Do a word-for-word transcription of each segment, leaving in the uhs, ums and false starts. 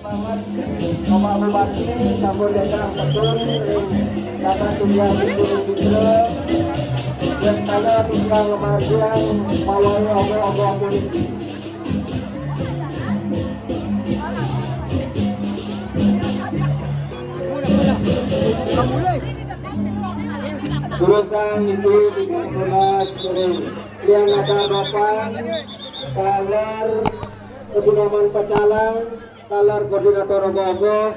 Selamat, Bapak Bupati, sampun datang betul, datang tinggal di Gunung Citra, dan saya tinggal ngemargiang pawai ogoh-ogoh puniki. Durusang niki tinggal tunas ring Lian Nadar Bapak, taler Kasinoman Pecalang, taler koordinator ogoh-ogoh,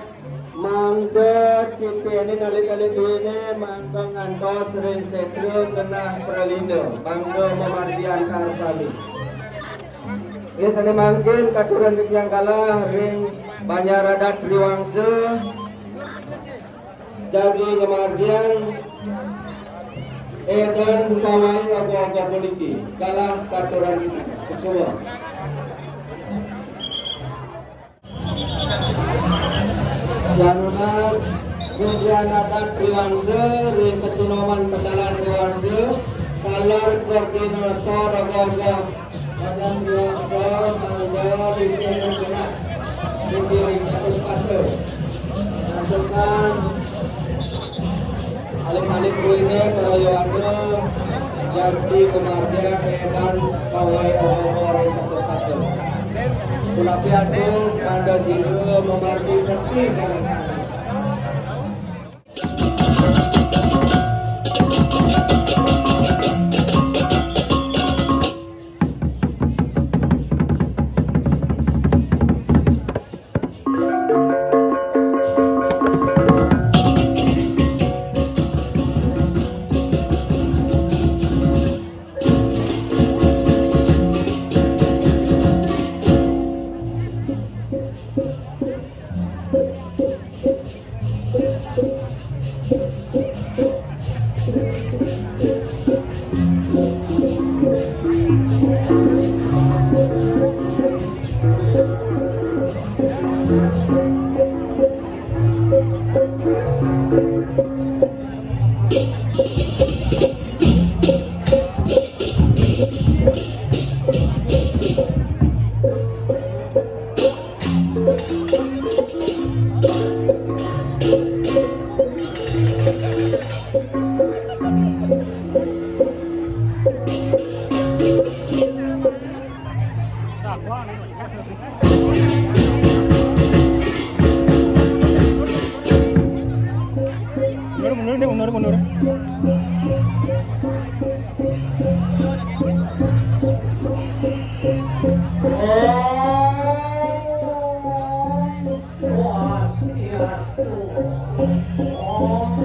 mangda titihenin alit-alit duene, mangda ngantos ring setra genah pralina, mangda mamargi antar sami. Nggih, sane mangkin katuran titiang kalah ring Banjar Adat Triwangsa, jagi ngamargiang edan pawai ogoh-ogoh puniki. Kalah katuran titiang. Suksma. Janunar, Pimpinan Adat Triwangsa, ring Kasinoman Pecalang Triwangsa, taler koordinator ogoh-ogoh Badan Triwangsa, mangda titihenin genah, titihenin katus pata. Santukan alit-alit duene para yowana, jagi ngamargiang edan pawai ogoh-ogoh ring katus pata. Punapi antuk, mangda sida mamargi ngerti sareng sami. Mundur, mundur, mundur, mundur. Om Swastiastu. Om.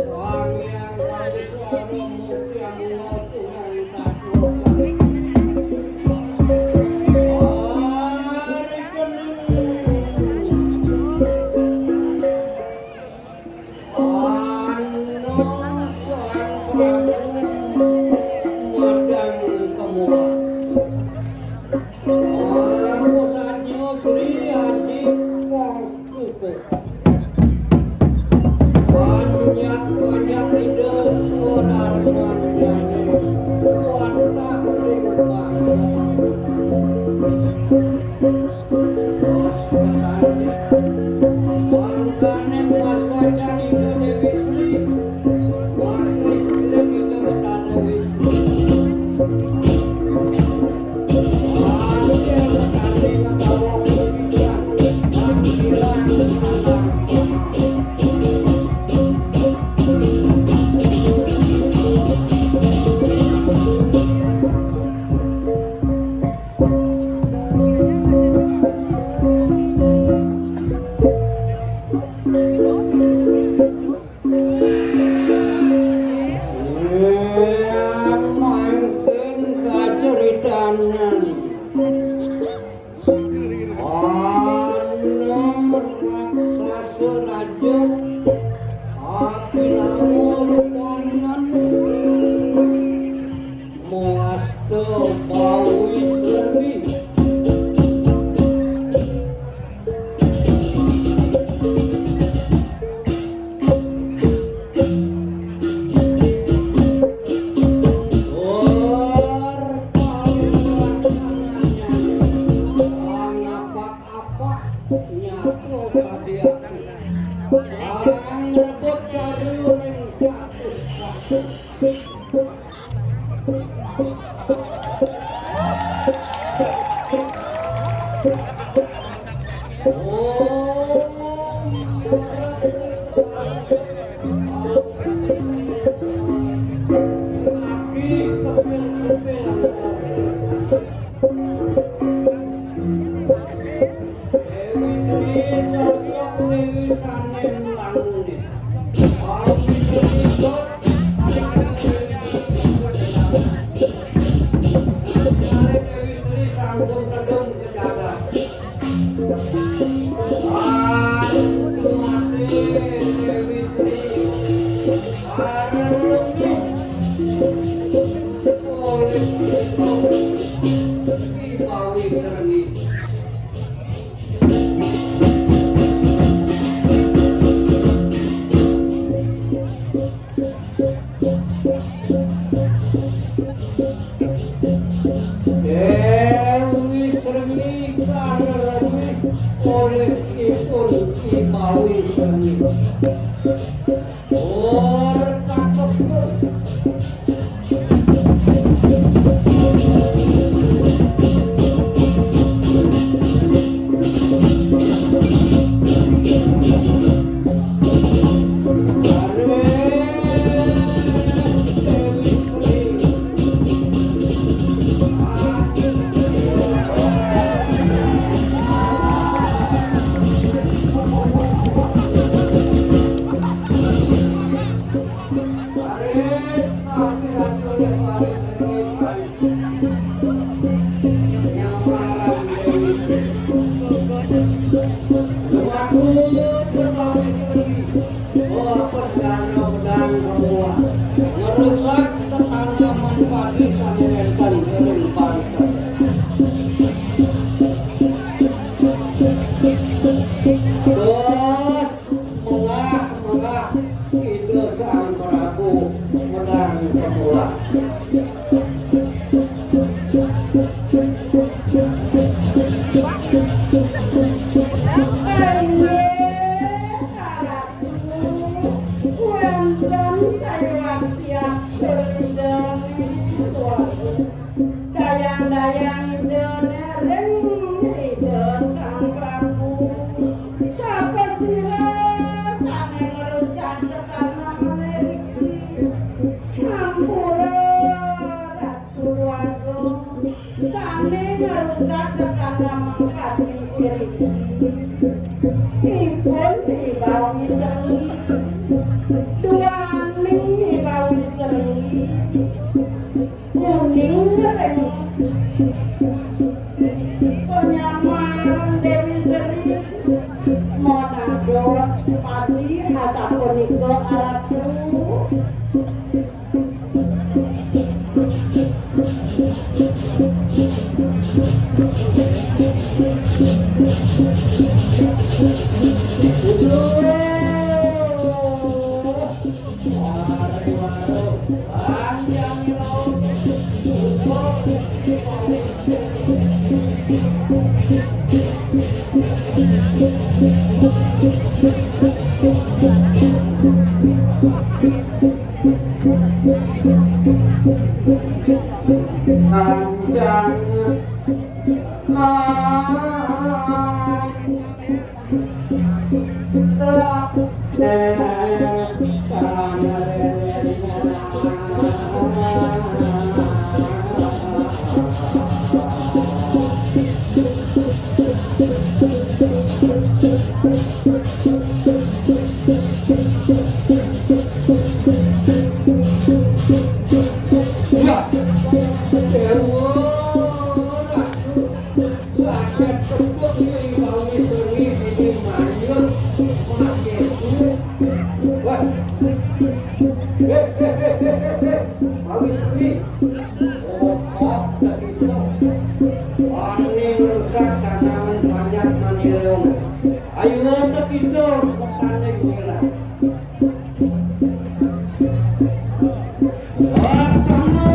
Sang Hyang Maheswara Murti Amungal Tuhan Tatwa Sari Kening. Ana Sang Prabu Madang Kemurah. Apa saja Sri Aji Pangkukuh. Banyak-banyak Ida swadarmanyane wantah ring panggung. Bos petani. Mangkane pas wacan Ida Dewi Sri, maka istri Ida Mangkin kaceritanan ana raksasa raja kapinawa rupanan mawasta Bawi Srenggi. Tur paling rancangannya, apak-apak nyatu kadi aku. Kang rebut caru ring catus. Dewi Sri sosok Dewi sané mlangune. Dewi Sri sampun tedhung kejagat. Aduh, mati Dewi Sri. Arep oleh Ki Bawi Srenggi. Dewi Srenggi karerebi oleh ipun Ki Bawi Srenggi. Ora kakepung. Ngerusak tetanaman padi sane wenten ring parekan. Terus melah-melah Ida Sang Prabu Medang Pemula. Inggih, Ratu, wonten sayuwakti atur Ida Ning Wagung. Dayang-dayang Idane ring Ida Sang Prabu. Sapa sira sane ngrusak tetanamane riki? Ampura, Ratu Agung, sane ngrusak tetanamang padi riki. Ipun I Bawi Srenggi. Duaning I Bawi Srenggi. Uning ring panyamaran Dewi Sri, monados padi asapunika Ratu. Kancana. Opak tak itu. Paning rusak tanaman banyak manireum. Ayo tak itu, paning nira. Laksana.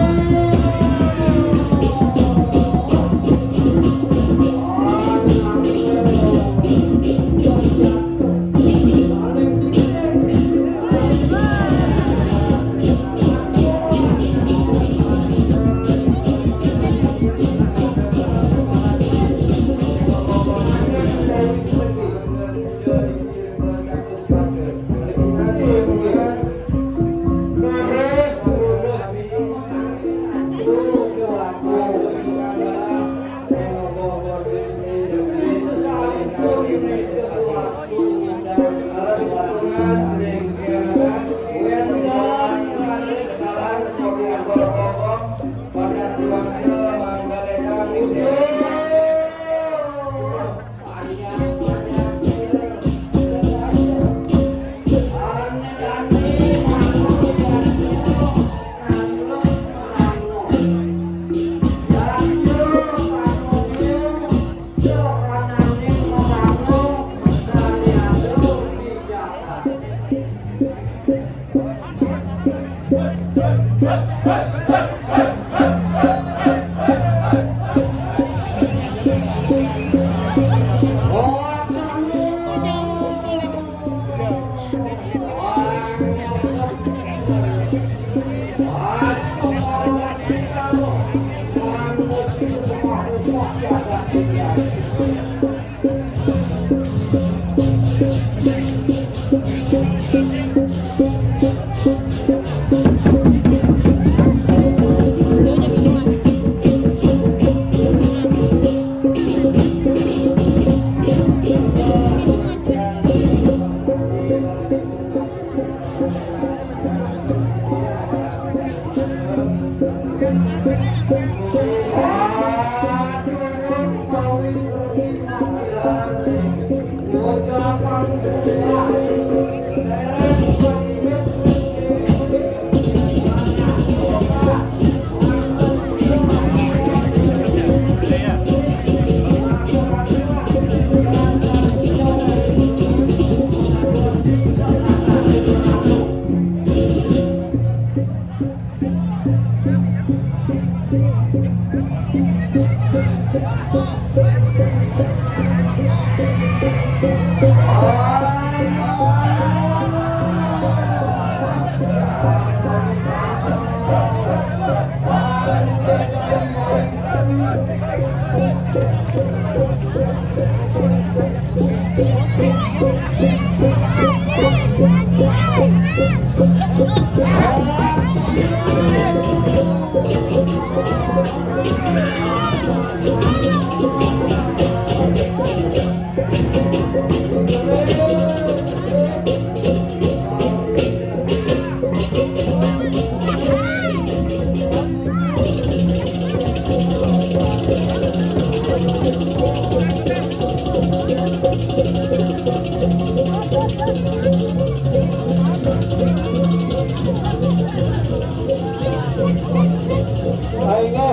Ayo,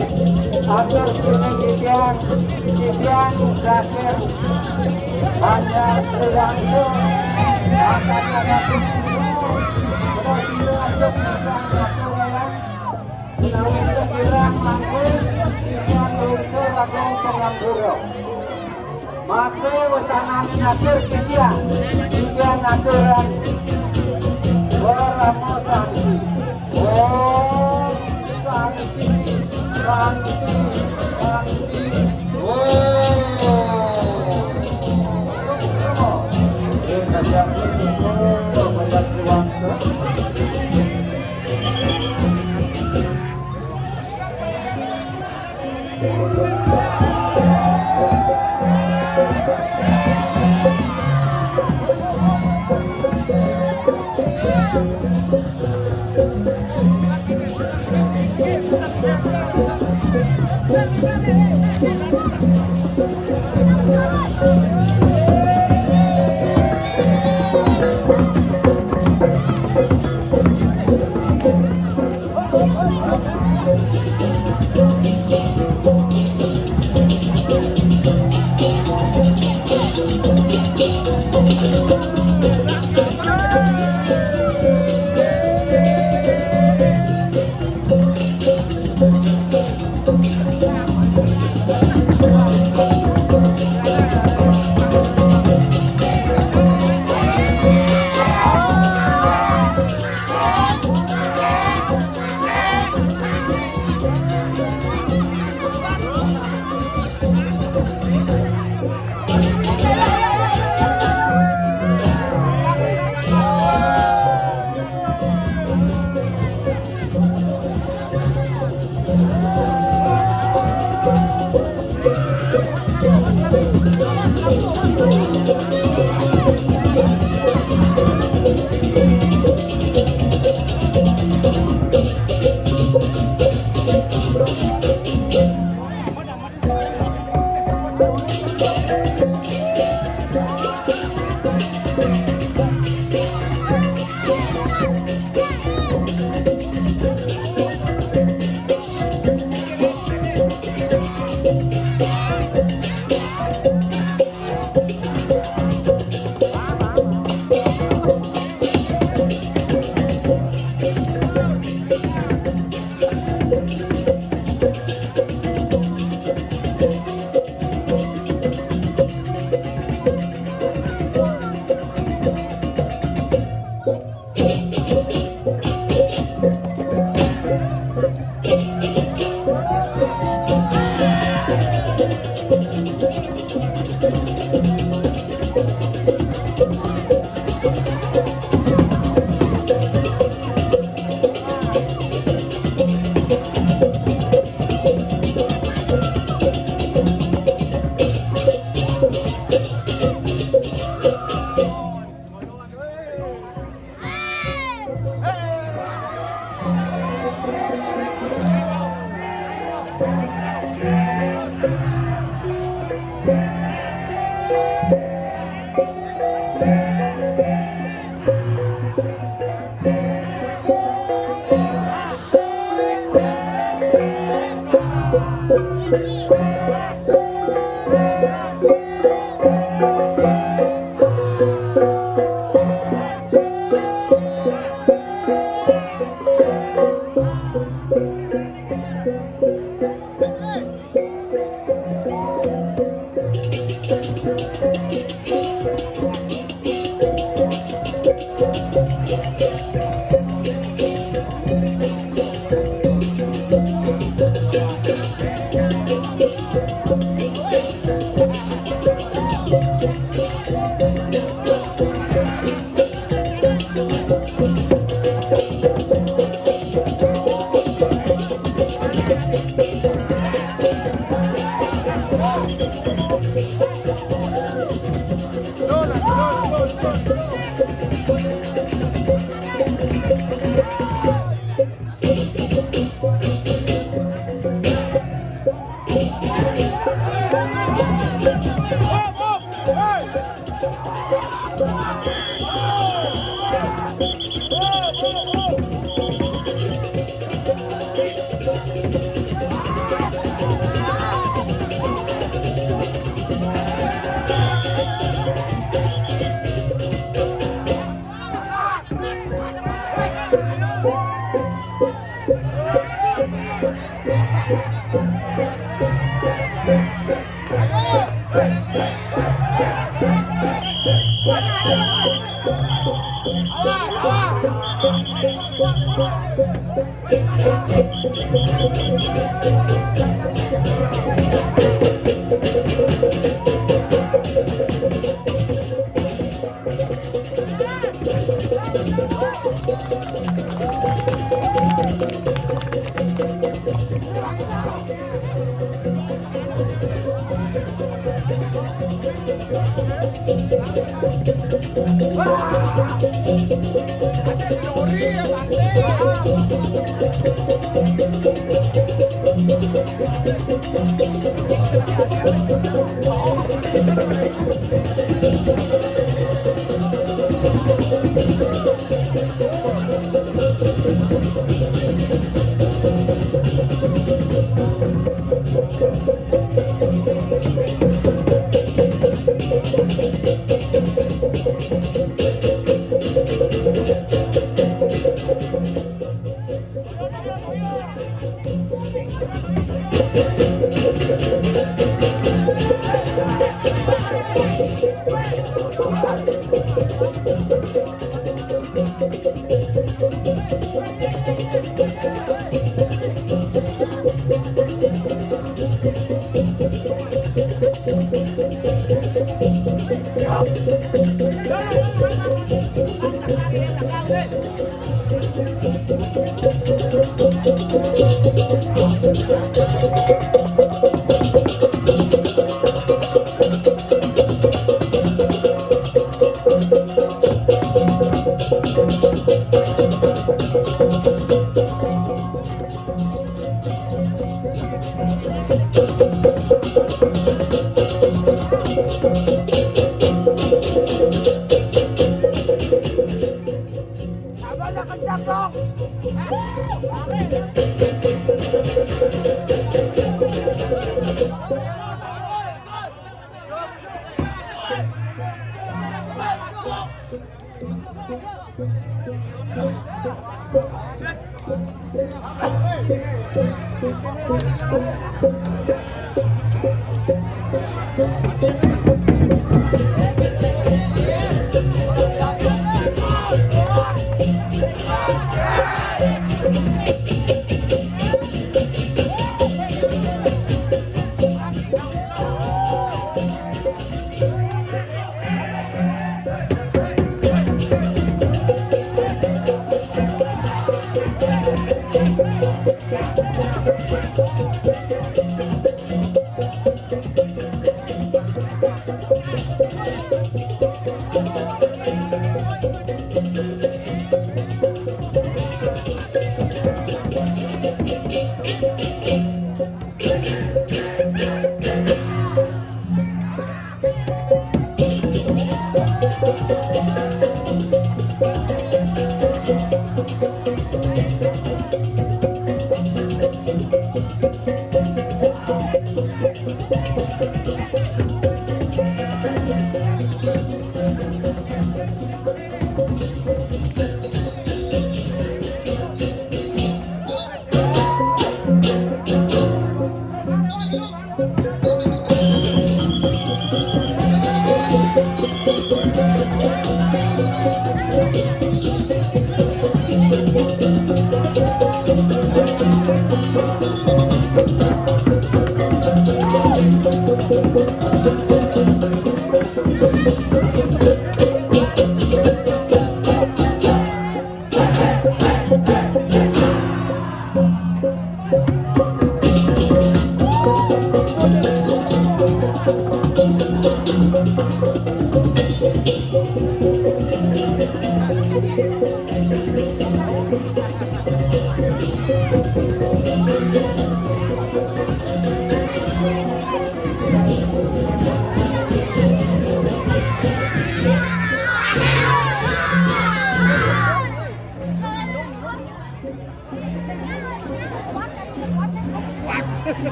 atur dengan titiang, titiang terakhir hanya tergantung akan ada menawi sekirang mangke titiang lungsur agung pangapura. Maka wesanane atur titiang, titiang aturan Parama Santi. Om Santi, Santi, Santi. Om.